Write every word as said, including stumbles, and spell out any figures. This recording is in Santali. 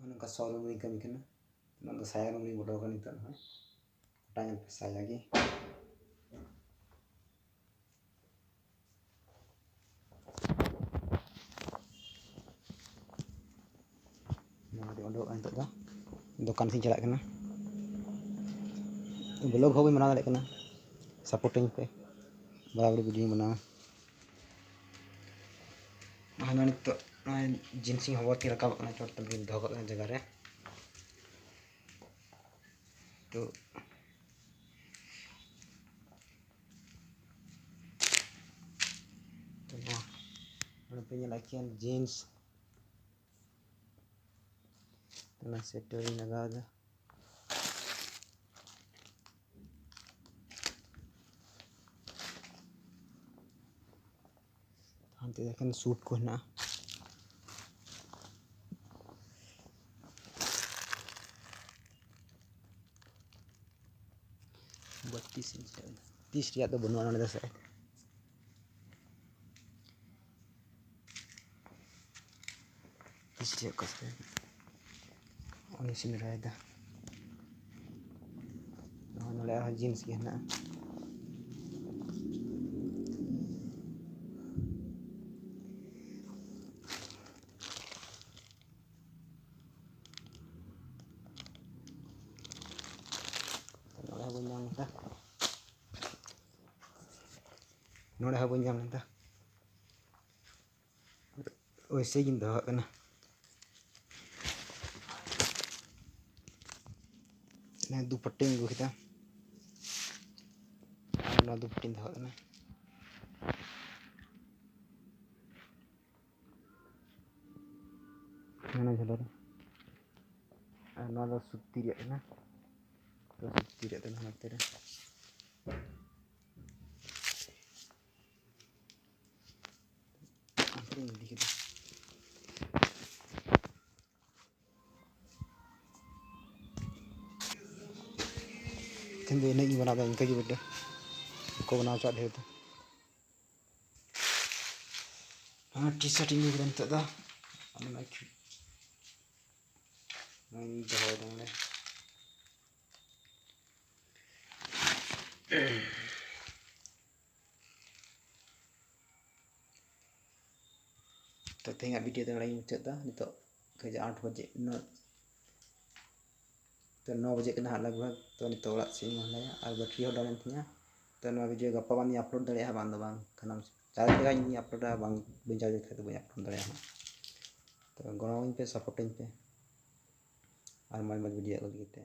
ᱱᱚᱝᱠᱟ ᱥᱚ ᱨᱩᱢ ᱨᱤᱧ ᱠᱟᱹᱢᱤ ᱠᱟᱱᱟ᱾ ᱱᱚᱣᱟ ᱫᱚ ᱥᱟᱭᱟ ᱨᱩᱢ ᱨᱤᱧ ᱵᱚᱞᱚ ᱠᱟᱱᱟ ᱱᱤᱛᱚᱜ ᱦᱟᱸᱜ᱾ ᱜᱚᱴᱟ ᱧᱮᱞ ᱯᱮ ᱥᱟᱭᱟ ᱜᱮ᱾ ᱱᱚᱣᱟ ᱫᱚ ᱩᱰᱩᱠᱚᱜᱼᱟ ᱱᱤᱛᱚᱜ ᱫᱚ᱾ ᱫᱚᱠᱟᱱ ᱥᱮᱫ ᱤᱧ ᱪᱟᱞᱟᱜ ᱠᱟᱱᱟ᱾ ᱵᱞᱚᱜ ᱦᱚᱸ ᱵᱟᱹᱧ ᱵᱮᱱᱟᱣ ᱫᱟᱲᱮᱭᱟᱜ ᱠᱟᱱᱟ᱾ ᱥᱟᱯᱳᱨᱴᱤᱧ ᱯᱮ᱾ ᱵᱟᱨᱟᱵᱟᱨᱤ ᱵᱷᱤᱰᱤᱭᱳᱧ ᱵᱮᱱᱟᱣᱟ᱾ ᱦᱟᱱᱟ ᱱᱤᱛᱚᱜ ᱱᱚᱜᱼᱚᱭ ᱡᱤᱱᱥᱤᱧ ᱦᱚᱵᱚᱨ ᱛᱤᱧ ᱨᱟᱠᱟᱵᱚᱜ ᱠᱟᱱᱟ, ᱪᱚᱴ ᱛᱮ ᱫᱚᱦᱚ ᱠᱟᱜ ᱠᱟᱱᱟ ᱡᱟᱭᱜᱟ ᱨᱮ᱾ ᱛᱚ, ᱛᱚ ᱱᱚᱣᱟ ᱱᱚᱰᱮ ᱯᱮ ᱧᱮᱞᱟ ᱮᱠᱮᱱ ᱡᱤᱱᱥ᱾ ᱚᱱᱟ ᱥᱮᱴ ᱨᱤᱧ ᱞᱟᱜᱟᱣ ᱮᱫᱟ᱾ ᱦᱟᱱᱛᱮ ᱮᱠᱷᱮᱱ ᱥᱩᱴ ᱠᱚ ᱦᱮᱱᱟᱜᱼᱟ᱾ ᱵᱚᱛᱤᱥ ᱤᱧ ᱥᱮ ᱛᱤᱥ ᱨᱮᱭᱟᱜ ᱫᱚ ᱵᱟᱹᱱᱩᱜᱼᱟ ᱱᱚᱰᱮ ᱫᱚ ᱥᱮ᱾ ᱛᱤᱥ ᱨᱮᱭᱟᱜ ᱠᱚ ᱥᱮ᱾ ᱩᱱᱤᱥ ᱤᱧ ᱨᱚᱦᱚᱭᱮᱫᱟ᱾ ᱱᱚᱜᱼᱚᱭ ᱱᱚᱰᱮ ᱟᱨᱦᱚᱸ ᱡᱤᱱᱥ ᱜᱮ ᱦᱮᱱᱟᱜᱼᱟ᱾ ᱱᱚᱰᱮ ᱦᱚᱸ ᱵᱟᱹᱧ ᱧᱟᱢ ᱞᱮᱫᱟ᱾ ᱱᱚᱰᱮ ᱦᱚᱸ ᱵᱟᱹᱧ ᱧᱟᱢ ᱞᱮᱫᱟ᱾ ᱳᱭᱥᱮ ᱜᱤᱧ ᱫᱚᱦᱚ ᱠᱟᱜ ᱠᱟᱱᱟ᱾ ᱱᱚᱣᱟ ᱫᱩᱯᱟᱴᱴᱟᱧ ᱟᱹᱜᱩ ᱠᱮᱫᱟ᱾ ᱟᱨ ᱱᱚᱣᱟ ᱫᱩᱯᱟᱴᱴᱟᱧ ᱫᱚᱦᱚ ᱠᱟᱜ ᱠᱟᱱᱟ᱾ ᱦᱟᱱᱟ ᱡᱷᱟᱹᱞᱟᱹᱨ᱾ ᱟᱨ ᱱᱚᱣᱟ ᱫᱚ ᱥᱩᱛᱤ ᱨᱮᱭᱟᱜ ᱠᱟᱱᱟ᱾ ᱛᱚ ᱥᱩᱛᱤ ᱨᱮᱭᱟᱜ ᱫᱚ ᱱᱚᱛᱮ ᱨᱮ᱾ ᱚᱱᱛᱮ ᱨᱤᱧ ᱤᱫᱤ ᱠᱮᱫᱟ᱾ ᱛᱮᱦᱮᱧ ᱫᱚ ᱤᱱᱟᱹᱜ ᱜᱤᱧ ᱵᱮᱱᱟᱣ ᱮᱫᱟ, ᱤᱱᱠᱟᱹ ᱜᱮ ᱵᱮᱴᱟ᱾ ᱵᱟᱠᱚ ᱵᱮᱱᱟᱣ ᱦᱚᱪᱚᱣᱟᱜ ᱰᱷᱮᱨ ᱫᱚ᱾ ᱦᱮᱸ, ᱴᱤ ᱥᱟᱨᱴ ᱤᱧ ᱟᱹᱜᱩ ᱠᱮᱫᱟ ᱱᱤᱛᱚᱜ ᱫᱚ᱾ ᱚᱱᱟ ᱠᱷᱤ-, ᱱᱚᱣᱟᱧ ᱫᱚᱦᱚᱭᱮᱫᱟ ᱱᱚᱰᱮ᱾ ᱛᱚ, ᱛᱮᱦᱮᱧᱟᱜ video ᱫᱚ ᱱᱚᱰᱮ ᱜᱤᱧ ᱢᱩᱪᱟᱹᱫ ᱮᱫᱟ᱾ ᱱᱤᱛᱚᱜ ᱠᱟᱡᱮ ᱟᱴ ᱵᱟᱡᱮ, ᱱᱚ, ᱛᱚ, ᱱᱚ ᱵᱟᱡᱮ ᱠᱟᱱᱟ ᱦᱟᱸᱜ ᱞᱟᱜᱽ ᱵᱷᱟᱜᱽ᱾ ᱛᱚ, ᱱᱤᱛᱚᱜ ᱚᱲᱟᱜ ᱥᱮᱫ ᱤᱧ ᱢᱚᱦᱰᱟᱭᱟ ᱟᱨ battery ᱦᱚᱸ down ᱮᱱ ᱛᱤᱧᱟ᱾ ᱛᱚ, ᱱᱚᱣᱟ video ᱜᱟᱯᱟ ᱵᱟᱝ ᱤᱧ upload ᱫᱟᱲᱮᱭᱟᱜᱼᱟ, ᱵᱟᱝ ᱫᱚ ᱵᱟᱝ, ᱠᱷᱟᱱ charge ᱞᱮᱠᱷᱟᱱ ᱤᱧ upload ᱟ, ᱵᱟᱝ, ᱵᱟᱹᱧ charge ᱞᱮᱠᱷᱟᱱ ᱫᱚ ᱵᱟᱹᱧ upload ᱫᱟᱲᱮᱭᱟᱜᱼᱟ ᱦᱟᱸᱜ᱾ ᱛᱚ, ᱜᱚᱲᱚ ᱟᱹᱧ ᱯᱮ, support ᱟᱹᱧ ᱯᱮ ᱟᱨ ᱢᱚᱡᱽ ᱢᱚᱡᱽ video ᱟᱹᱜᱩ ᱞᱟᱹᱜᱤᱫ ᱛᱮ᱾